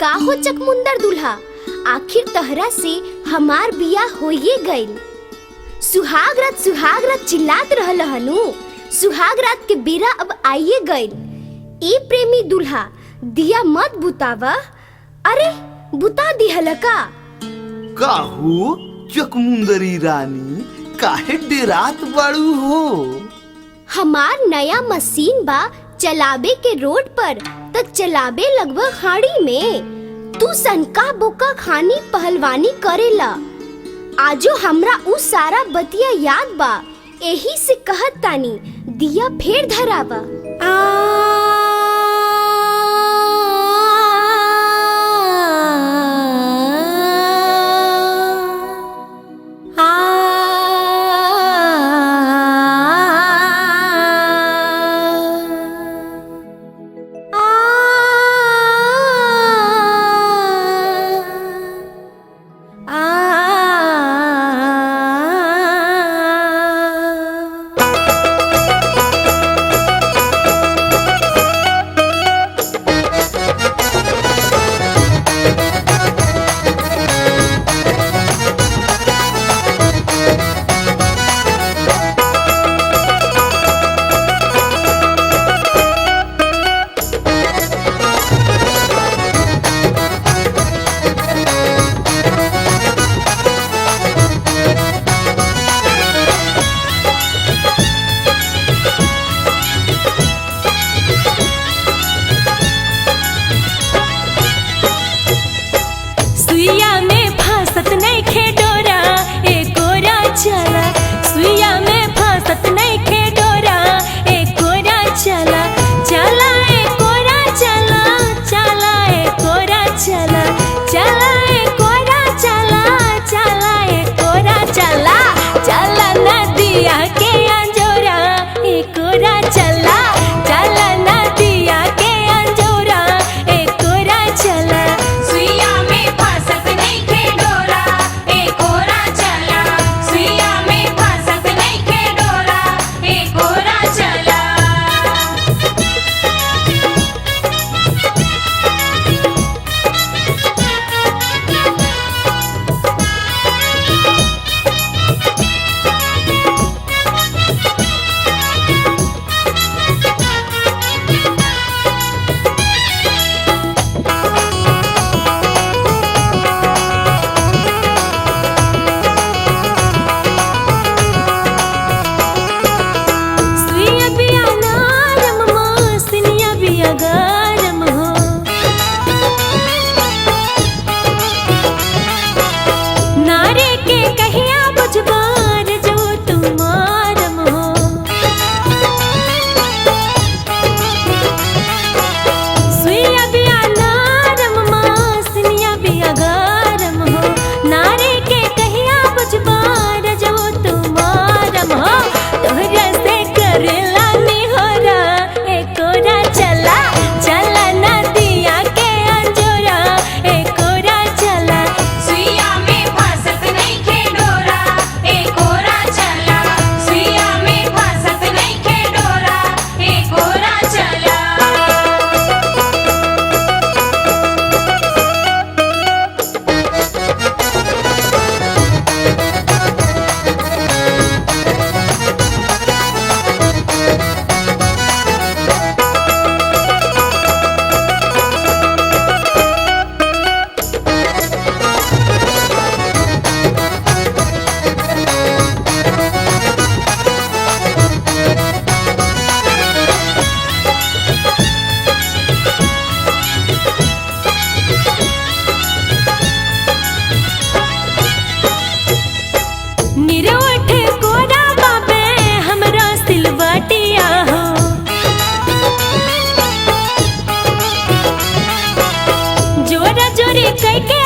काहो चकमुंदर दुल्हा, आखिर तहरा से हमार बिया होइए गइल। सुहाग रात चिल्लात रहल हनु। सुहाग रात के बेरा अब आइए गइल। ए प्रेमी दुल्हा, दिया मत बुतावा। अरे बुता दिहल का? काहू चकमुंदरी रानी, काहे डेरात बाड़ू हो? हमार नया मशीन बा चलाबे के रोड पर, त चलाबे लगभग हाड़ी में। तू सनका बोका खानी पहलवानी करेला। आजो हमरा उ सारा बतिया याद बा, एही से कहत तानी दिया फेर धरावा। सुइया में फासत नइखे डोरा ए कोरा चला। सुइया में फासत नइखे डोरा ए कोरा चला। चला ए कोरा चला, चला ए कोरा चला, चला ए कोरा चला, चला ए कोरा चला, चला नदिया के अंजोरा ए कोरा चला, चला नदिया के अंजोरा ए कोरा चला। सुइया में फासत नइखे डोरा ए कोरा चला। सुइया में फासत नइखे डोरा ए कोरा चला। सुइया बिया नरम मासनिया बिया गरम हो। नारे के कहिया बुझबार जो तुमारम हो। सुइया बिया नरम मासनिया बिया गरम हो। नारे के कहिया बुझबार जो तुमारम हो। तोहरा से करेला निहोरा ए कोरा चला, चला नदिया के अंजोरा ए कोरा चला। सुइया में फासत नइखे डोरा ए कोरा चला। सुइया में फासत नइखे डोरा ए कोरा चला। निरोठ कोरा बाबे हमरा सिलवटिया हो। जोरा जोरी कई के